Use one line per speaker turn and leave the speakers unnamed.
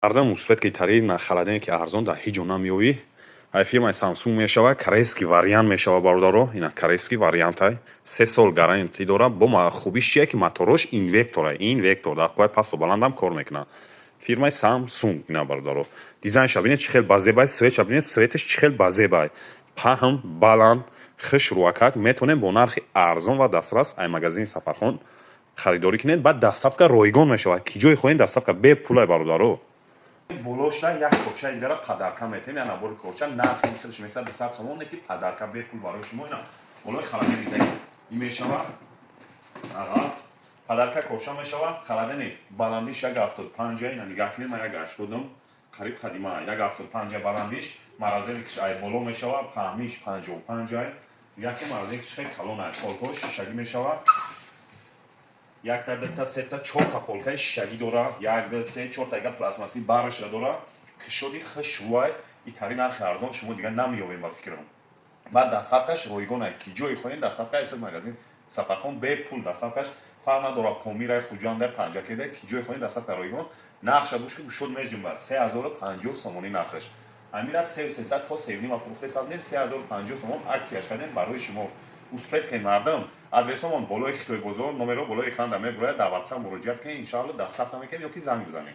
Мардам, успеть ки тари холодильник и арзон дар ҳеҷ ҷо намеёвӣ. Ай фирмаи Самсунг мешава, корейский вариант мешава, бародаро. Ина, корейский вариантай, 3 сол гарантӣ дора. Бо хубиш чие, ки моторош инвертора, инвертор дар қувваи пасту баландам кор мекунад. Фирмаи Самсунг. Ина, бародаро, дизайнша бинед, чӣ хел базебай, светша бинед, светаш чӣ хел базебай, паҳн, баланд, хушрӯакак. Метавонем бо нархи арзон ва дастрас ай магазини Сафархон харидорӣ кунед. Баъд доставка ройгон мешавад, ки ҷое хоҳем, доставка бепулай, бародаро. Болоша як корчаи дигара подарка метем, я набори корча. Нархи хелш месад 200 сомон, ки подарка бепул барои шумо. Ина, болои холодильник ин мешава, подарка корча мешава. Холодильник баландиш 1,75-а. Ина, нигаҳ кунед, ман 1,80-ам, қариб қадима 1,75-а баландиш. Морозилкаш ай боло мешава, паҳмиш 55-ай. Яке морозилкаш хеле калон ай. Полкаҳо шишагӣ мешава: якта, дута, сета, чорта полкаи шишагӣ дора, як, ду, се, чорта. Ига пластмасси бараша дора, кишоди хушрӯай. Итари нархи арзон шумо дига намеёбем, ба фикрам. Баъд доставкаш ройгон, ки ҷое хоҳем, доставка ҳисоби магазин Сафархон бепул доставкаш. Фарқ надорад, Помирай, Хуҷандай, Панҷакедай, ки ҷое хоҳем, доставка ройгон. Нархша гӯш ки, гӯшод меҷунбад: 3050 сомонӣ нархаш. Амира 3300 то 3,5 фурӯхта саднем, 3050 сомон аксияш кардем барои шумо. Успеть кунед, мардам. Адресомон болои Хитой бозор, номеро болои экран да мебурояд. Дар Ватсап муроҷиат кунед, иншаалло, доставка мекунем ё ки занг бизанед.